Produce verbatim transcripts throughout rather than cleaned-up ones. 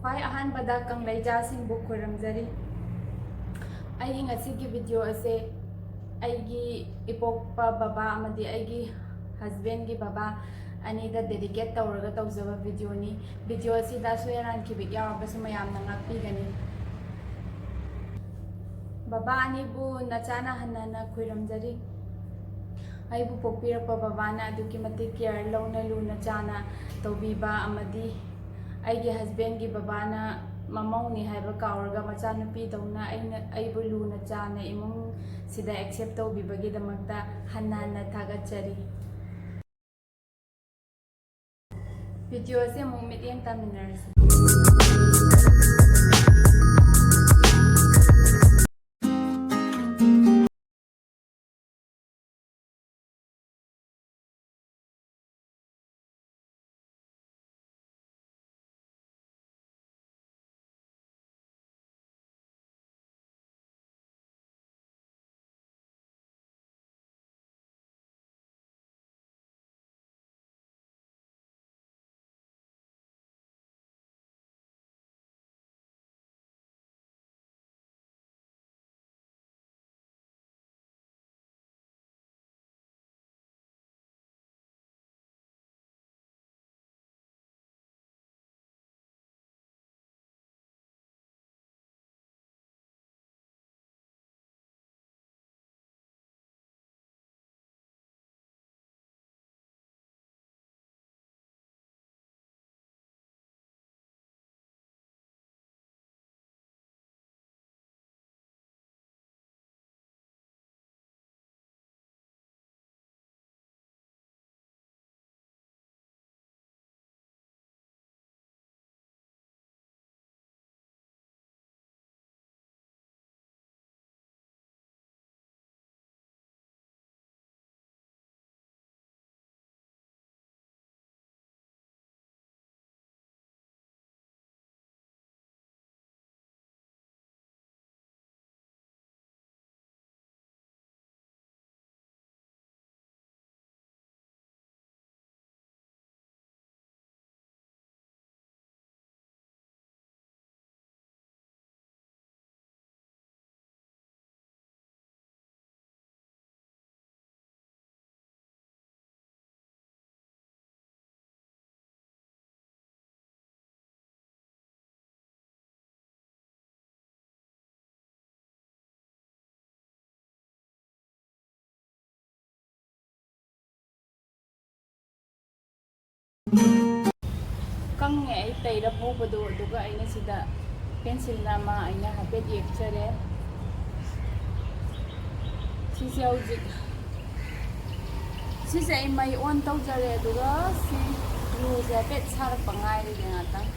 ꯈ꯭ꯋꯥꯏ ꯑꯍꯥꯟꯕꯗ ꯀꯪꯂꯩꯖꯥꯁꯤꯡꯕꯨ ꯈꯣꯏꯔꯝꯖꯔꯤ꯫ ꯑꯩꯒꯤ ꯉꯁꯤꯒꯤ ꯚꯤꯗꯤꯑꯣ ꯑꯁꯦ ꯑꯩꯒꯤ ꯏꯄꯣꯛꯄ ꯕꯕꯥ ꯑꯃꯗꯤ ꯑꯩꯒꯤ ꯍꯁꯕꯦꯟꯒꯤ ꯕꯕꯥ ꯑꯅꯤꯗ ꯗꯦꯗꯤꯀꯦꯠ ꯇꯧꯔꯒ ꯇꯧꯖꯕ ꯚꯤꯗꯤꯑꯣꯅꯤ꯫ ꯚꯤꯗꯤꯑꯣ ꯑꯁꯤꯗ ꯑꯁꯣꯏ ꯑꯔꯥꯟ ꯈꯤꯕꯤꯛ ꯌꯥꯎꯔꯕꯁꯨ ꯃꯌꯥꯝꯅ ꯉꯥꯛꯄꯤꯒꯅꯤ꯫ ꯕꯕꯥ ꯑꯅꯤꯕꯨ ꯅꯆꯥꯅ ꯍꯟꯅ ꯍꯟꯅ ꯈꯣꯏꯔꯝꯖꯔꯤ꯫ ꯑꯩꯕꯨ ꯄꯣꯛꯄꯤꯔꯛꯄ ꯕꯕꯥꯅ ꯑꯗꯨꯛꯀꯤ ꯃꯇꯤꯛ ꯀꯤꯌꯔ ꯂꯧꯅ ꯂꯨꯅ ꯆꯥꯅ ꯇꯧꯕꯤꯕ ꯑꯃꯗꯤ ꯑꯩꯒꯤ ꯍꯁꯕꯦꯟꯒꯤ ꯕꯕꯥꯅ ꯃꯃꯧꯅꯤ ꯍꯥꯏꯕ ꯀꯥꯎꯔꯒ ꯃꯆꯥꯅꯨꯄꯤꯗꯧꯅ ꯑꯩꯅ, ꯑꯩꯕꯨ ꯂꯨꯅ ꯆꯥꯅ ꯏꯃꯨꯡꯁꯤꯗ ꯑꯦꯛꯁꯦꯞ ꯇꯧꯕꯤꯕꯒꯤꯗꯃꯛꯇ ꯍꯟꯅ ꯍꯟꯅ ꯊꯥꯒꯠꯆꯔꯤ꯫ ꯚꯤꯗꯤꯑꯣꯁꯦ ꯑꯃꯨꯛ ꯃꯤꯠꯌꯦꯡ ꯇꯥꯃꯤꯟꯅꯔꯁꯤ꯫ ꯀꯪꯉꯦ ꯑꯩ ꯇꯩꯔ ꯐꯧꯕꯗꯣ, ꯑꯗꯨꯒ ꯑꯩꯅ ꯁꯤꯗ ꯄꯦꯟꯁꯤꯜꯅ ꯑꯃ ꯑꯩꯅ ꯍꯥꯏꯐꯦꯠ ꯌꯦꯛꯆꯔꯦ꯫ ꯁꯤꯁꯦ ꯍꯧꯖꯤꯛ, ꯁꯤꯁꯦ ꯑꯩ ꯃꯩ ꯑꯣꯟ ꯇꯧꯖꯔꯦ, ꯑꯗꯨꯒ ꯁꯤ ꯒ꯭ꯂꯨꯁꯦ ꯍꯥꯏꯐꯦꯠ ꯁꯥꯔꯛꯄ ꯉꯥꯏꯔꯒꯦ ꯉꯥꯛꯇꯪ꯫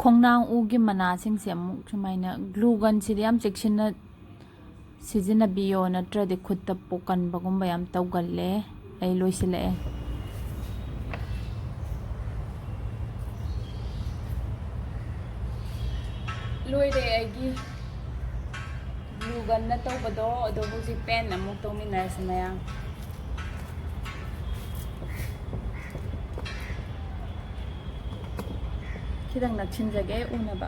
ꯈꯣꯡꯅꯥꯡ ꯎꯒꯤ ꯃꯅꯥꯁꯤꯡꯁꯦ ꯑꯃꯨꯛ ꯁꯨꯃꯥꯏꯅ, ꯒ꯭ꯂꯨ ꯒꯟꯁꯤꯗꯤ ꯌꯥꯝ ꯆꯦꯛꯁꯤꯟꯅ ꯁꯤꯖꯤꯟꯅꯕꯤꯌꯣ, ꯅꯠꯇ꯭ꯔꯗꯤ ꯈꯨꯠꯇ ꯄꯣꯛꯀꯟꯕꯒꯨꯝꯕ ꯌꯥꯝ ꯇꯧꯒꯜꯂꯦ꯫ ꯑꯩ ꯂꯣꯏꯁꯤꯜꯂꯛꯑꯦ꯫ ꯂꯣꯏꯔꯦ ꯑꯩꯒꯤ ꯒ꯭ꯂꯨ ꯒꯟꯅ ꯇꯧꯕꯗꯣ꯫ ꯑꯗꯣ ꯍꯧꯖꯤꯛ ꯄꯦꯟ ꯑꯃꯨꯛ ꯇꯧꯃꯤꯟꯅꯔꯁꯤ ꯃꯌꯥꯝ꯫ ꯈꯤꯇꯪ ꯅꯛꯁꯤꯟꯖꯒꯦ ꯎꯅꯕ꯫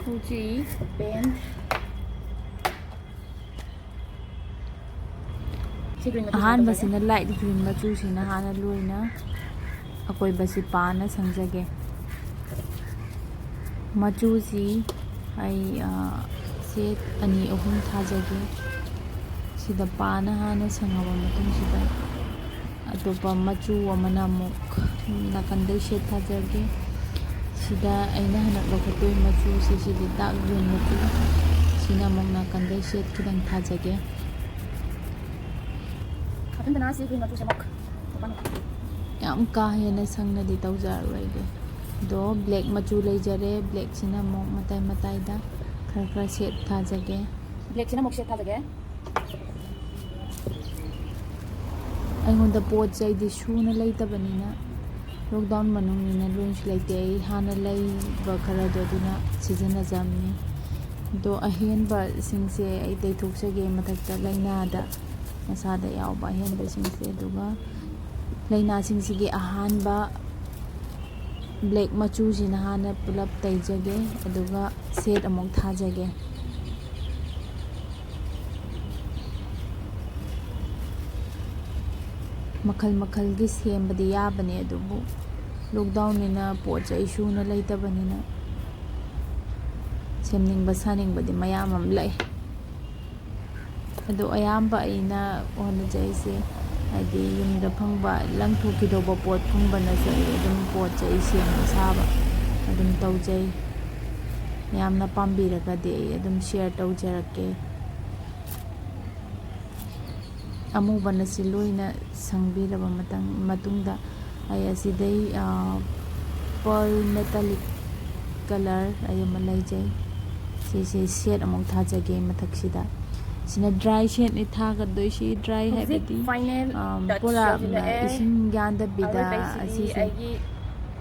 ꯍꯧꯖꯤꯛ ꯄꯦꯟ ꯑꯍꯥꯟꯕꯁꯤꯅ light green ꯃꯆꯨꯁꯤꯅ ꯍꯥꯟꯅ ꯂꯣꯏꯅ ꯑꯀꯣꯏꯕꯁꯤ ꯄꯥꯅ ꯁꯪꯖꯒꯦ꯫ ꯃꯆꯨꯁꯤ ꯑꯩ, ꯑ, shade ꯑꯅꯤ ꯑꯍꯨꯝ ꯊꯥꯖꯒꯦ꯫ ꯁꯤꯗ ꯄꯥꯅ ꯍꯥꯟꯅ ꯁꯪꯉꯕ ꯃꯇꯨꯡꯁꯤꯗ ꯑꯇꯣꯞꯄ ꯃꯆꯨ ꯑꯃꯅ ꯑꯃꯨꯛ ꯅꯥꯀꯟꯗꯩ shade ꯊꯥꯖꯒꯦ꯫ ꯁꯤꯗ ꯑꯩꯅ ꯍꯟꯗꯛ ꯂꯧꯈꯠꯇꯣꯏ ꯃꯆꯨꯁꯤ, ꯁꯤꯗꯤ dark green ꯃꯆꯨ꯫ ꯁꯤꯅ ꯑꯃꯨꯛ ꯅꯥꯀꯟꯗꯩ shade ꯈꯤꯇꯪ ꯊꯥꯖꯒꯦ꯫ ꯌꯥꯝ ꯀꯥ ꯍꯦꯟꯅ ꯁꯪꯅꯗꯤ ꯇꯧꯖꯔꯔꯣꯏꯒꯦ꯫ ꯑꯗꯣ black ꯃꯆꯨ ꯂꯩꯖꯔꯦ, blackꯁꯤꯅ ꯑꯃꯨꯛ ꯃꯇꯥꯏ ꯃꯇꯥꯏꯗ ꯈꯔ ꯈꯔ shade ꯊꯥꯖꯒꯦ꯫ Blackꯁꯤꯅ ꯑꯃꯨꯛ shade ꯊꯥꯖꯒꯦ꯫ ꯑꯩꯉꯣꯟꯗ ꯄꯣꯠ ꯆꯩꯗꯤ ꯁꯨꯅ ꯂꯩꯇꯕꯅꯤꯅ, lockdown ꯃꯅꯨꯡꯅꯤꯅ ꯂꯣꯏꯅꯁꯨ ꯂꯩꯇꯦ꯫ ꯑꯩ ꯍꯥꯟꯅ ꯂꯩꯕ ꯈꯔꯗꯣ ꯑꯗꯨꯅ ꯁꯤꯖꯤꯟꯅꯖꯕꯅꯤ꯫ ꯑꯗꯣ ꯑꯍꯦꯟꯕꯁꯤꯡꯁꯦ ꯑꯩ ꯇꯩꯊꯣꯛꯆꯒꯦ ꯃꯊꯛꯇ ꯂꯥꯏꯅꯥꯗ ꯃꯁꯥꯗ ꯌꯥꯎꯕ ꯑꯍꯦꯟꯕꯁꯤꯡꯁꯦ꯫ ꯑꯗꯨꯒ ꯂꯥꯏꯅꯥꯁꯤꯡꯁꯤꯒꯤ ꯑꯍꯥꯟꯕ black ꯃꯆꯨꯁꯤꯅ ꯍꯥꯟꯅ ꯄꯨꯂꯞ ꯇꯩꯖꯒꯦ, ꯑꯗꯨꯒ shade ꯑꯃꯨꯛ ꯊꯥꯖꯒꯦ꯫ ꯃꯈꯜ ꯃꯈꯜꯒꯤ ꯁꯦꯝꯕꯗꯤ ꯌꯥꯕꯅꯦ, ꯑꯗꯨꯕꯨ lockdownꯅꯤꯅ ꯄꯣꯠ ꯆꯩ ꯁꯨꯅ ꯂꯩꯇꯕꯅꯤꯅ ꯁꯦꯝꯅꯤꯡꯕ ꯁꯥꯅꯤꯡꯕꯗꯤ ꯃꯌꯥꯝ ꯑꯃ ꯂꯩ꯫ ꯑꯗꯣ ꯑꯌꯥꯝꯕ ꯑꯩꯅ ꯍꯣꯠꯅꯖꯩꯁꯦ, ꯍꯥꯏꯗꯤ ꯌꯨꯝꯗ ꯐꯪꯕ ꯂꯪꯊꯣꯛꯈꯤꯗꯧꯕ ꯄꯣꯠꯀꯨꯝꯕꯅꯁꯨ ꯑꯩ ꯑꯗꯨꯝ ꯄꯣꯠ ꯆꯩ ꯁꯦꯝꯕ ꯁꯥꯕ ꯑꯗꯨꯝ ꯇꯧꯖꯩ꯫ ꯃꯌꯥꯝꯅ ꯄꯥꯝꯕꯤꯔꯒꯗꯤ ꯑꯩ ꯑꯗꯨꯝ share ꯇꯧꯖꯔꯛꯀꯦ꯫ ꯑꯃꯨꯕꯅ ꯁꯤ ꯂꯣꯏꯅ ꯁꯪꯕꯤꯔꯕ ꯃꯇꯪ-, ꯃꯇꯨꯡꯗ ꯑꯩ ꯑꯁꯤꯗꯩ, ꯑ, pearl metallic colour ꯑꯩ ꯑꯃ ꯂꯩꯖꯩ꯫ ꯁꯤꯁꯦ shade ꯑꯃꯨꯛ ꯊꯥꯖꯒꯦ ꯃꯊꯛꯁꯤꯗ꯫ ꯁꯤꯅ dry shadeꯅꯤ ꯊꯥꯒꯗꯣꯏꯁꯤ꯫ Dry ꯍꯧꯖꯤꯛ ꯍꯥꯏꯕꯗꯤ, final ꯑ, touch ꯄꯨꯔꯥ ꯌꯧꯁꯤꯜꯂꯛꯑꯦ꯫ ꯏꯁꯤꯡ ꯌꯥꯟꯗꯕꯤꯗ ꯑꯔꯣꯏꯕꯩꯁꯤꯗꯤ ꯑꯁꯤꯁꯦ ꯑꯩꯒꯤ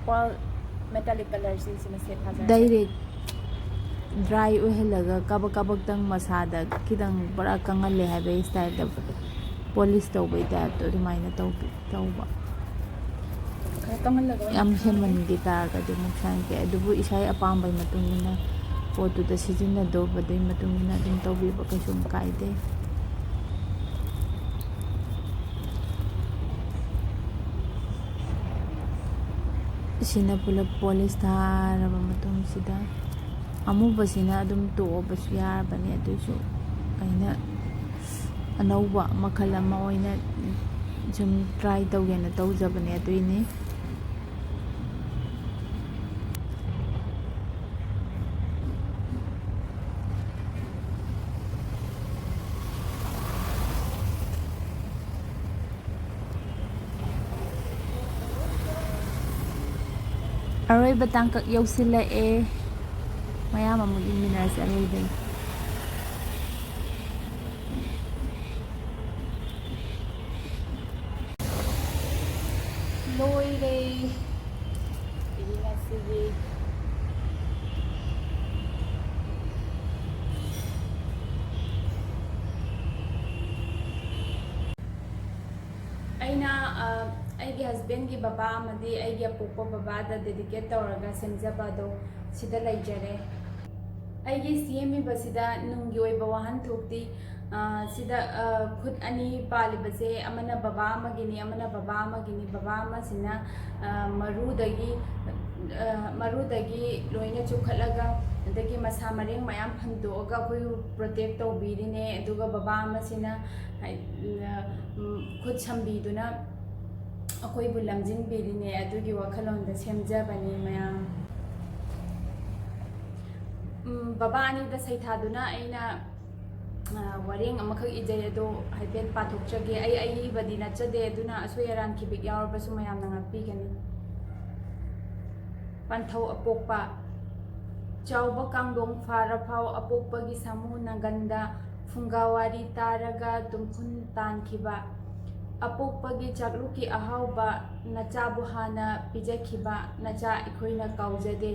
pearl metallic colourꯁꯤ ꯁꯤꯅ shade ꯊꯥꯖꯔꯒꯦ꯫ Direct dry ꯑꯣꯏꯍꯜꯂꯒ ꯀꯕꯛ ꯀꯕꯛꯇꯪ ꯃꯁꯥꯗ ꯈꯤꯇꯪ ꯄꯨꯔꯥ ꯀꯪꯍꯜꯂꯦ ꯍꯥꯏꯕꯒꯤ styleꯗ polish ꯇꯧꯕꯩ typeꯇꯣ ꯑꯗꯨꯃꯥꯏꯅ ꯇꯧꯕꯤ-, ꯇꯧꯕ꯫ ꯈꯔ ꯀꯪꯍꯜꯂꯒ ꯑꯣꯏꯅ ꯌꯥꯝ ꯊꯥꯖꯔꯒꯦ꯫ ꯍꯦꯟꯃꯟꯈꯤ ꯇꯥꯔꯒꯗꯤ ꯑꯃꯨꯛ ꯁꯥꯏꯟꯁꯦ, ꯑꯗꯨꯕꯨ ꯏꯁꯥꯒꯤ ꯑꯄꯥꯝꯕꯒꯤ ꯃꯇꯨꯡ ꯏꯟꯅ ꯄꯣꯠꯇꯨꯗ ꯁꯤꯖꯤꯟꯅꯗꯧꯕꯗꯨꯒꯤ ꯃꯇꯨꯡ ꯏꯟꯅ ꯑꯗꯨꯝ ꯇꯧꯕꯤꯕ ꯀꯩꯁꯨꯝ ꯀꯥꯏꯗꯦ꯫ ꯁꯤꯅ ꯄꯨꯂꯞ ꯄꯣꯂꯤꯁ ꯊꯥꯔꯕ ꯃꯇꯨꯡꯁꯤꯗ, ꯑꯃꯨꯕꯁꯤꯅ ꯑꯗꯨꯝ ꯇꯣꯛꯑꯕꯁꯨ ꯌꯥꯔꯕꯅꯦ꯫ ꯑꯗꯨꯏꯁꯨ ꯑꯩꯅ ꯑꯅꯧꯕ ꯃꯈꯜ ꯑꯃ ꯑꯣꯏꯅ ꯁꯨꯝ ꯇ꯭ꯔꯥꯏ ꯇꯧꯒꯦꯅ ꯇꯧꯖꯕꯅꯦ꯫ ꯑꯗꯨꯏꯅꯤ꯫ ꯑꯔꯣꯏꯕ ꯇꯥꯡꯀꯛ ꯌꯧꯁꯤꯜꯂꯛꯑꯦ꯫ ꯃꯌꯥꯝ ꯑꯃꯨꯛ ꯌꯦꯡꯃꯤꯟꯅꯔꯁꯦ ꯑꯔꯣꯏꯕꯒꯤ꯫ ꯂꯣꯏꯔꯦ꯫ ꯑꯩꯒꯤ ꯉꯁꯤꯒꯤ ꯑꯩꯅ, ꯑ, ꯑꯩꯒꯤ ꯍꯁꯕꯦꯟꯒꯤ ꯕꯕꯥ ꯑꯃꯗꯤ ꯑꯩꯒꯤ ꯑꯄꯣꯛꯄ ꯕꯕꯥꯗ ꯗꯦꯗꯤꯀꯦꯠ ꯇꯧꯔꯒ ꯁꯦꯝꯖꯕ ꯑꯗꯣ ꯁꯤꯗ ꯂꯩꯖꯔꯦ꯫ ꯑꯩꯒꯤ ꯁꯦꯝꯃꯤꯕꯁꯤꯗ ꯅꯨꯡꯒꯤ ꯑꯣꯏꯕ ꯋꯥꯍꯟꯊꯣꯛꯇꯤ, ꯑ, ꯁꯤꯗ, ꯑ, ꯈꯨꯠ ꯑꯅꯤ ꯄꯥꯜꯂꯤꯕꯁꯦ ꯑꯃꯅ ꯕꯕꯥ ꯑꯃꯒꯤꯅꯤ, ꯑꯃꯅ ꯕꯕꯥ ꯑꯃꯒꯤꯅꯤ꯫ ꯕꯕꯥ ꯑꯃꯁꯤꯅ, ꯑ, ꯃꯔꯨꯗꯒꯤ, ꯑ, ꯃꯔꯨꯗꯒꯤ ꯂꯣꯏꯅ ꯆꯨꯞꯈꯠꯂꯒ, ꯑꯗꯒꯤ ꯃꯁꯥ ꯃꯔꯦꯡ ꯃꯌꯥꯝ ꯐꯟꯗꯣꯛꯑꯒ ꯑꯩꯈꯣꯏꯕꯨ ꯄ꯭ꯔꯣꯇꯦꯛ ꯇꯧꯕꯤꯔꯤꯅꯦ꯫ ꯑꯗꯨꯒ ꯕꯕꯥ ꯑꯃꯁꯤꯅ ꯍꯥꯏ-, ꯎꯝ, ꯈꯨꯠ ꯁꯝꯕꯤꯗꯨꯅ ꯑꯩꯈꯣꯏꯕꯨ ꯂꯝꯖꯤꯡꯕꯤꯔꯤꯅꯦ꯫ ꯑꯗꯨꯒꯤ ꯋꯥꯈꯜꯂꯣꯟꯗ ꯁꯦꯝꯖꯕꯅꯤ ꯃꯌꯥꯝ꯫ ꯎꯝ, ꯕꯕꯥ ꯑꯅꯤꯗ ꯁꯩꯊꯥꯗꯨꯅ ꯑꯩꯅ, ꯑ, ꯋꯥꯔꯦꯡ ꯑꯃꯈꯛ ꯏꯖꯩ, ꯑꯗꯣ ꯍꯥꯏꯐꯦꯠ ꯄꯥꯊꯣꯛꯆꯒꯦ꯫ ꯑꯩ ꯑꯏꯕꯗꯤ ꯅꯠꯆꯗꯦ, ꯑꯗꯨꯅ ꯑꯁꯣꯏ ꯑꯔꯥꯟ ꯈꯤꯕꯤꯛ ꯌꯥꯎꯔꯕꯁꯨ ꯃꯌꯥꯝꯅ ꯉꯥꯛꯄꯤꯒꯅꯤ꯫ ꯄꯟꯊꯧ ꯑꯄꯣꯛꯄ꯫ ꯆꯥꯎꯕ ꯀꯥꯡꯗꯣꯡ ꯐꯥꯔꯐꯥꯎ ꯑꯄꯣꯛꯄꯒꯤ ꯁꯥꯃꯨ ꯅꯪꯒꯟꯗ ꯐꯨꯡꯒꯥ ꯋꯥꯔꯤ ꯇꯥꯔꯒ ꯇꯨꯝꯈꯨꯟ ꯇꯥꯟꯈꯤꯕ꯫ ꯑꯄꯣꯛꯄꯒꯤ ꯆꯥꯛꯂꯨꯛꯀꯤ ꯑꯍꯥꯎꯕ ꯅꯆꯥꯕꯨ ꯍꯥꯟꯅ ꯄꯤꯖꯈꯤꯕ ꯅꯆꯥ ꯑꯩꯈꯣꯏꯅ ꯀꯥꯎꯖꯗꯦ꯫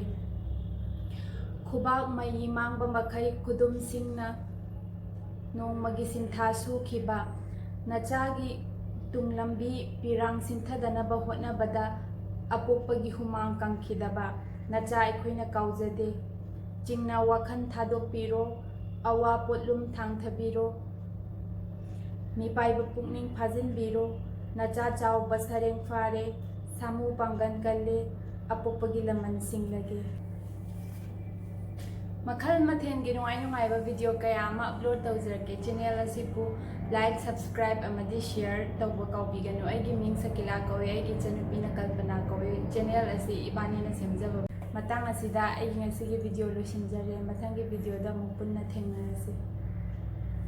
ꯈꯨꯕꯥꯛ ꯃꯌꯤ ꯃꯥꯡꯕ ꯃꯈꯩ ꯈꯨꯗꯨꯝꯁꯤꯡꯅ ꯅꯣꯡꯃꯒꯤ ꯁꯤꯟꯊꯥ ꯁꯨꯈꯤꯕ꯫ ꯅꯆꯥꯒꯤ ꯇꯨꯡ ꯂꯝꯕꯤ ꯄꯤꯔꯥꯡ ꯁꯤꯟꯊꯗꯅꯕ ꯍꯣꯠꯅꯕꯗ ꯑꯄꯣꯛꯄꯒꯤ ꯍꯨꯃꯥꯡ ꯀꯪꯈꯤꯗꯕ ꯅꯆꯥ ꯑꯩꯈꯣꯏꯅ ꯀꯥꯎꯖꯗꯦ꯫ ꯆꯤꯡꯅ ꯋꯥꯈꯜ ꯊꯥꯗꯣꯛꯄꯤꯔꯣ, ꯑꯋꯥ ꯄꯣꯠꯂꯨꯝ ꯊꯥꯡꯊꯕꯤꯔꯣ꯫ ꯃꯤꯄꯥꯏꯕ ꯄꯨꯛꯅꯤꯡ ꯐꯥꯖꯤꯟꯕꯤꯔꯣ꯫ ꯅꯆꯥ ꯆꯥꯎꯕ ꯁꯔꯦꯡ ꯐꯥꯔꯦ, ꯁꯥꯃꯨ ꯄꯥꯡꯒꯟ ꯀꯜꯂꯦ꯫ ꯑꯄꯣꯛꯄꯒꯤ ꯂꯃꯟꯁꯤꯡꯗꯒꯤ꯫ ꯃꯈꯜ ꯃꯊꯦꯜꯒꯤ ꯅꯨꯡꯉꯥꯏ ꯅꯨꯡꯉꯥꯏꯕ video ꯀꯌꯥ ꯑꯃ upload ꯇꯧꯖꯔꯛꯀꯦ꯫ Channel ꯑꯁꯤꯕꯨ like, subscribe ꯑꯃꯗꯤ share ꯇꯧꯕ ꯀꯥꯎꯕꯤꯒꯅꯨ꯫ ꯑꯩꯒꯤ ꯃꯤꯡ ꯁꯀꯤꯂꯥ ꯀꯧꯏ, ꯑꯩꯒꯤ ꯏꯆꯟꯅꯨꯄꯤꯅ ꯀꯜꯄꯅꯥ ꯀꯧꯏ꯫ Channel ꯑꯁꯤ ꯏꯕꯥꯅꯤꯅ ꯁꯦꯝꯖꯕ꯫ ꯃꯇꯥꯡ ꯑꯁꯤꯗ ꯑꯩꯒꯤ ꯉꯁꯤꯒꯤ video ꯂꯣꯏꯁꯤꯟꯖꯔꯦ꯫ ꯃꯊꯪꯒꯤ videoꯗ ꯑꯃꯨꯛ ꯄꯨꯟꯅ ꯊꯦꯡꯅꯔꯁꯤ꯫